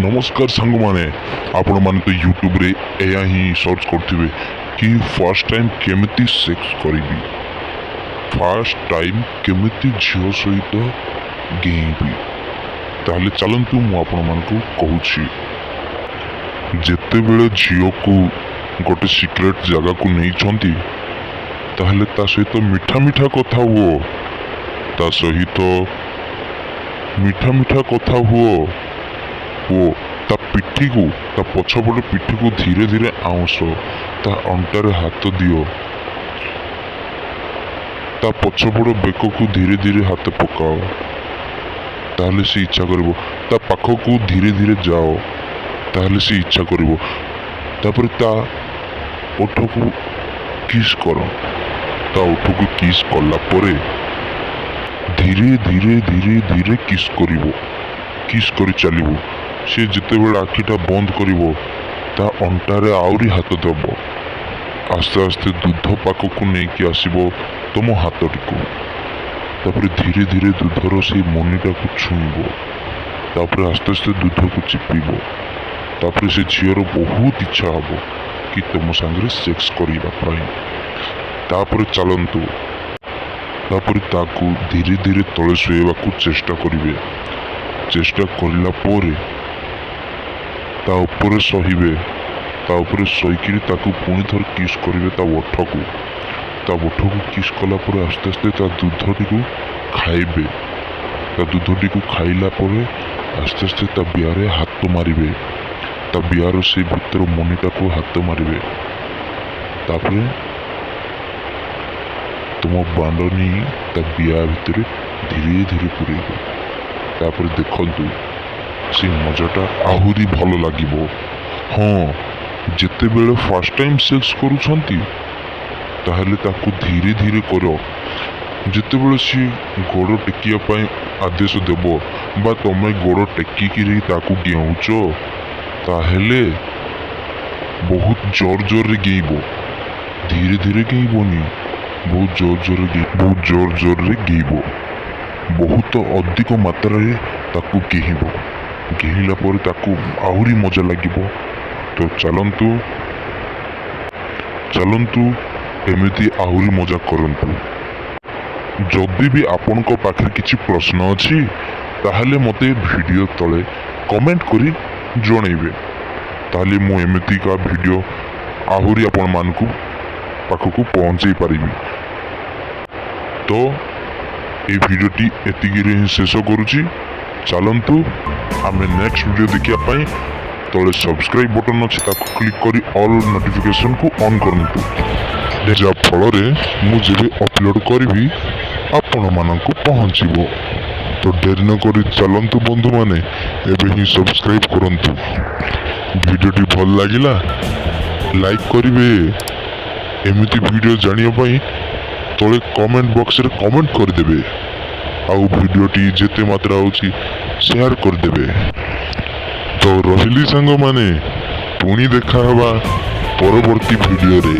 ନମସ୍କାର ସାଙ୍ଗମାନେ, ଆପଣମାନେ ତ ୟୁଟ୍ୟୁବରେ ଏହା ହିଁ ସର୍ଚ୍ଚ କରୁଥିବେ କି ଫାର୍ଷ୍ଟ ଟାଇମ୍ କେମିତି ସେକ୍ସ କରିବି, ଫାର୍ଷ୍ଟ ଟାଇମ୍ କେମିତି ଝିଅ ସହିତ ଗେଇଁବି। ତାହେଲେ ଚାଲନ୍ତୁ, ମୁଁ ଆପଣମାନଙ୍କୁ କହୁଛି। ଯେତେବେଳେ ଝିଅକୁ ଗୋଟେ ସିକ୍ରେଟ୍ ଜାଗାକୁ ନେଇଛନ୍ତି, ତାହେଲେ ତା ସହିତ ମିଠା ମିଠା କଥା ହୁଅ। ତା ସହିତ ମିଠା ମିଠା କଥା ହୁଅ ଓ ତା ପିଠିକୁ, ତା ପଛପଟ ପିଠିକୁ ଧୀରେ ଧୀରେ ଆଉଁସ। ତା ଅଣ୍ଟାରେ ହାତ ଦିଅ। ତା ପଛପଟ ବେକକୁ ଧୀରେ ଧୀରେ ହାତ ପକାଅ। ତାହେଲେ ସେ ଇଚ୍ଛା କରିବ। ତା ପାଖକୁ ଧୀରେ ଧୀରେ ଯାଅ, ତାହେଲେ ସେ ଇଚ୍ଛା କରିବ। ତାପରେ ତା ଓଠକୁ କିସ୍ କର। ତା ଓଠକୁ କିସ୍ କଲା ପରେ ଧୀରେ ଧୀରେ ଧୀରେ ଧୀରେ କିସ୍ କରିବ, କିସ୍ କରି ଚାଲିବ। ସେ ଯେତେବେଳେ ଆଖିଟା ବନ୍ଦ କରିବ, ତା ଅଣ୍ଟାରେ ଆହୁରି ହାତ ଦେବ। ଆସ୍ତେ ଆସ୍ତେ ଦୁଧ ପାଖକୁ ନେଇକି ଆସିବ ତୁମ ହାତଟିକୁ। ତାପରେ ଧୀରେ ଧୀରେ ଦୁଧର ସେଇ ମନିଟାକୁ ଛୁଇଁବ। ତାପରେ ଆସ୍ତେ ଆସ୍ତେ ଦୁଧକୁ ଚିପିବ। ତାପରେ ସେ ଝିଅର ବହୁତ ଇଚ୍ଛା ହେବ କି ତୁମ ସାଙ୍ଗରେ ସେକ୍ସ କରିବା ପାଇଁ। ତାପରେ ଚାଲନ୍ତୁ, ତାପରେ ତାକୁ ଧୀରେ ଧୀରେ ତଳେ ଶୋଇବାକୁ ଚେଷ୍ଟା କରିବେ। ଚେଷ୍ଟା କରିଲା ପରେ ତା ଉପରେ ଶୋଇବେ। ତା ଉପରେ ଶୋଇକିରି ତାକୁ ପୁଣି ଥରେ କିସ୍ କରିବେ ତା ଓଠକୁ। ତା ଓଠକୁ କିସ୍ କଲା ପରେ ଆସ୍ତେ ଆସ୍ତେ ତା ଦୁଧଟିକୁ ଖାଇବେ। ତା ଦୁଧଟିକୁ ଖାଇଲା ପରେ ଆସ୍ତେ ଆସ୍ତେ ତା ବିଆରେ ହାତ ମାରିବେ। ତା ବିଆର ସେଇ ଭିତର ମନିଟାକୁ ହାତ ମାରିବେ। ତାପରେ ତୁମ ବାଣ୍ଡ ନେଇ ତା ବିଆ ଭିତରେ ଧୀରେ ଧୀରେ ପୁରେଇବେ। ତାପରେ ଦେଖନ୍ତୁ, ସେ ମଜାଟା ଆହୁରି ଭଲ ଲାଗିବ। ହଁ, ଯେତେବେଳେ ଫାର୍ଷ୍ଟ ଟାଇମ୍ ସେକ୍ସ କରୁଛନ୍ତି, ତାହେଲେ ତାକୁ ଧୀରେ ଧୀରେ କର। ଯେତେବେଳେ ସିଏ ଗୋଡ଼ ଟେକିବା ପାଇଁ ଆଦେଶ ଦେବ ବା ତମେ ଗୋଡ଼ ଟେକିକିରି ତାକୁ ଗେଉଁଛ, ତାହେଲେ ବହୁତ ଜୋର ଜୋରରେ ଗେଇବ। ଧୀରେ ଧୀରେ ଗେଇବନି, ବହୁତ ଜୋର ଜୋରରେ, ବହୁତ ଜୋର ଜୋରରେ ଗେଇବ। ବହୁତ ଅଧିକ ମାତ୍ରାରେ ତାକୁ ଗେହିବ। ଗେହିଲା ପରେ ତାକୁ ଆହୁରି ମଜା ଲାଗିବ। ତ ଚାଲନ୍ତୁ ଚାଲନ୍ତୁ, ଏମିତି ଆହୁରି ମଜା କରନ୍ତୁ। ଯଦି ବି ଆପଣଙ୍କ ପାଖରେ କିଛି ପ୍ରଶ୍ନ ଅଛି, ତାହେଲେ ମୋତେ ଭିଡ଼ିଓ ତଳେ କମେଣ୍ଟ କରି ଜଣେଇବେ। ତାହେଲେ ମୁଁ ଏମିତିକା ଭିଡ଼ିଓ ଆହୁରି ଆପଣମାନଙ୍କୁ ପାଖକୁ ପହଞ୍ଚେଇ ପାରିବି। ତ ଏଇ ଭିଡ଼ିଓଟି ଏତିକିରେ ହିଁ ଶେଷ କରୁଛି। ଚାଲନ୍ତୁ, ଆମେ ନେକ୍ସଟ ଭିଡ଼ିଓ ଦେଖିବା ପାଇଁ ତଳେ ସବସ୍କ୍ରାଇବ୍ ବଟନ୍ ଅଛି, ତାକୁ କ୍ଲିକ୍ କରି ଅଲ୍ ନୋଟିଫିକେସନକୁ ଅନ୍ କରନ୍ତୁ, ଯାହାଫଳରେ ମୁଁ ଯେବେ ଅପଲୋଡ଼ କରିବି ଆପଣମାନଙ୍କୁ ପହଞ୍ଚିବ। ତ ଡେରି ନକରି ଚାଲନ୍ତୁ ବନ୍ଧୁମାନେ, ଏବେ ହିଁ ସବସ୍କ୍ରାଇବ୍ କରନ୍ତୁ। ଭିଡ଼ିଓଟି ଭଲ ଲାଗିଲା ଲାଇକ୍ କରିବେ। ଏମିତି ଭିଡ଼ିଓ ଜାଣିବା ପାଇଁ ତଳେ କମେଣ୍ଟ ବକ୍ସରେ କମେଣ୍ଟ କରିଦେବେ ଆଉ ଭିଡ଼ିଓଟି ଯେତେ ମାତ୍ରା ହେଉଛି ସେୟାର କରିଦେବେ। ତ ରହିଲି ସାଙ୍ଗମାନେ, ପୁଣି ଦେଖା ହେବା ପରବର୍ତ୍ତୀ ଭିଡ଼ିଓରେ।